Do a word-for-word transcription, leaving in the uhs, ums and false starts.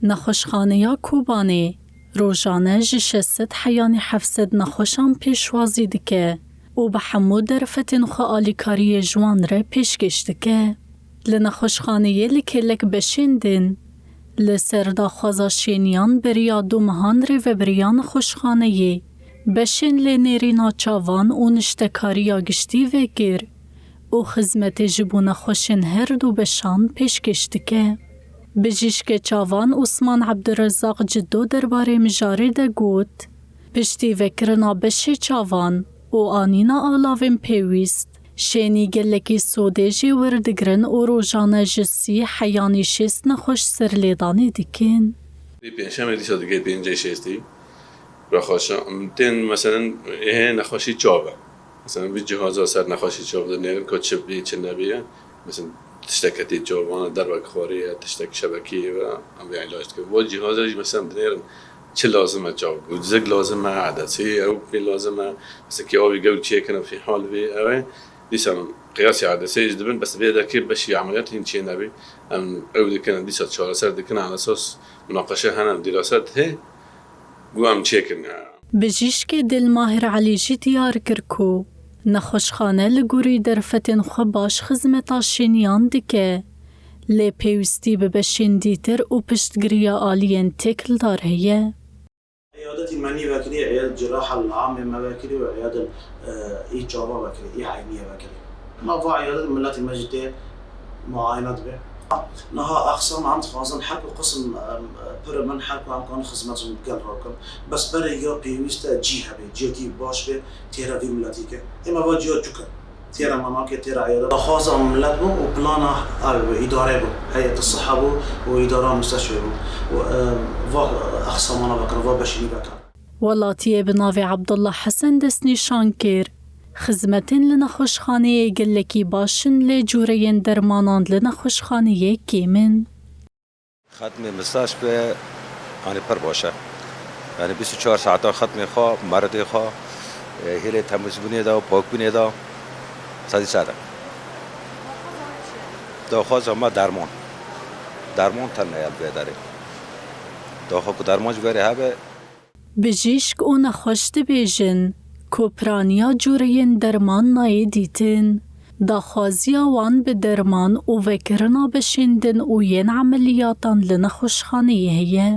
Nexweşxaneya Kobanê rojane ji şeş sed heyanî heft sed nexweşan pêşwazî dike û bi hemû derfetên xwe alîkariyê ji wan re pêşkêş dike. Li nexweşxaneyê li kêlek beşên din li ser daxwaza şêniyan beriya du mehan rêvebiriya nexweşxaneyê beşên lênêrîna çavan û niştekariya giştî vekir û xizmetê ji bo nexweşên her du beşan pêşkêş dike. Bijîşkê çavan Osman Ebdurezaq Ciddo derbarê mijarê de got, piştî vekirina beşê çavan û anîna alavên pêwîst, şênî gelekî sodê jê werdigrin û rojane ji sî heyanî şêst nexweş serlêdanê dikin. Vê pêncşemê dîsa digê pêncê şêstî. Rexweşa, em tên meselen ê nexweşî çav e. Meselen vî cihaza ser nexweşî çav dinêrin ku çi bî, çi nebî ye. Meselen tiştek ketî çav, wana derbek xwarî ye, tiştek şebekî ye, em vê îlac dikin. Vo cihaza jî meselen dinêrin çi lazim e çav. Zik lazim e, edesî ew pê lazim e. Mesela kî avî gewr çêkin, fî hal vê ew e. Dîsa qiyasî edesê jî dibin, bes vê dekê beşî emeliyat hîn çê nebî. Em ew dikin, dîsa çareser dikin, ala esas munaqeşe hene, dîrase tê. Got em çêkin. Bijîşkê Dilmahir Elî jî diyar kir ku nexweşxane li gorî derfetên xwe baş xizmeta şêniyan dike, lê pêwîstî bi beşên dîtir û piştgiriya aliyên têkildar heye. Îyadetî me nî vekirî, îyad ciraha li amê me vekirî û îyad, e, î çava vekirî, î eynî ye vekirî. Ma va îyadet miletî me jî tê muayene dibe. Niha axsam em dixwazin her ku qisim, em, pir in, her ku em kanin xizmet ji gel re bikin. Bes berê ya pêwîst e cî hebe, ciyekî baş be, têra vî miletî ke. Ê me va ciya çûk e. Têra me nake, têra îyadet. Daxwaza milet bû û plana ew îdare bû. Heyet siha bû û îdara musteshfê bû. Û, em, va axsamana vekirin, va beşînî vekirin. Welatiyê bi navê Abdullah Hesen destnîşan kir, xizmetên li nexweşxaneyê gelekî baş in, lê cûreyên dermanan li nexweşxaneyê kêm in. Xetmê mistashfê, yanî pir baş e. Yanî bîst û çar saetan xetmê xwe, meridê xwe, e, hêlê temizbûnê de û pakbûnê de sedî sed e. Daxwaza me derman. Derman tene ye li vê derê. Daxwa ku derman ji vê re hebe, Bijîşk û nexweş dibêjin ku piraniya cûreyên derman nayê dîtin. Daxwaziya wan bi derman û vekirina beşên din û yên emeliyatan li nexweşxaneyê heye.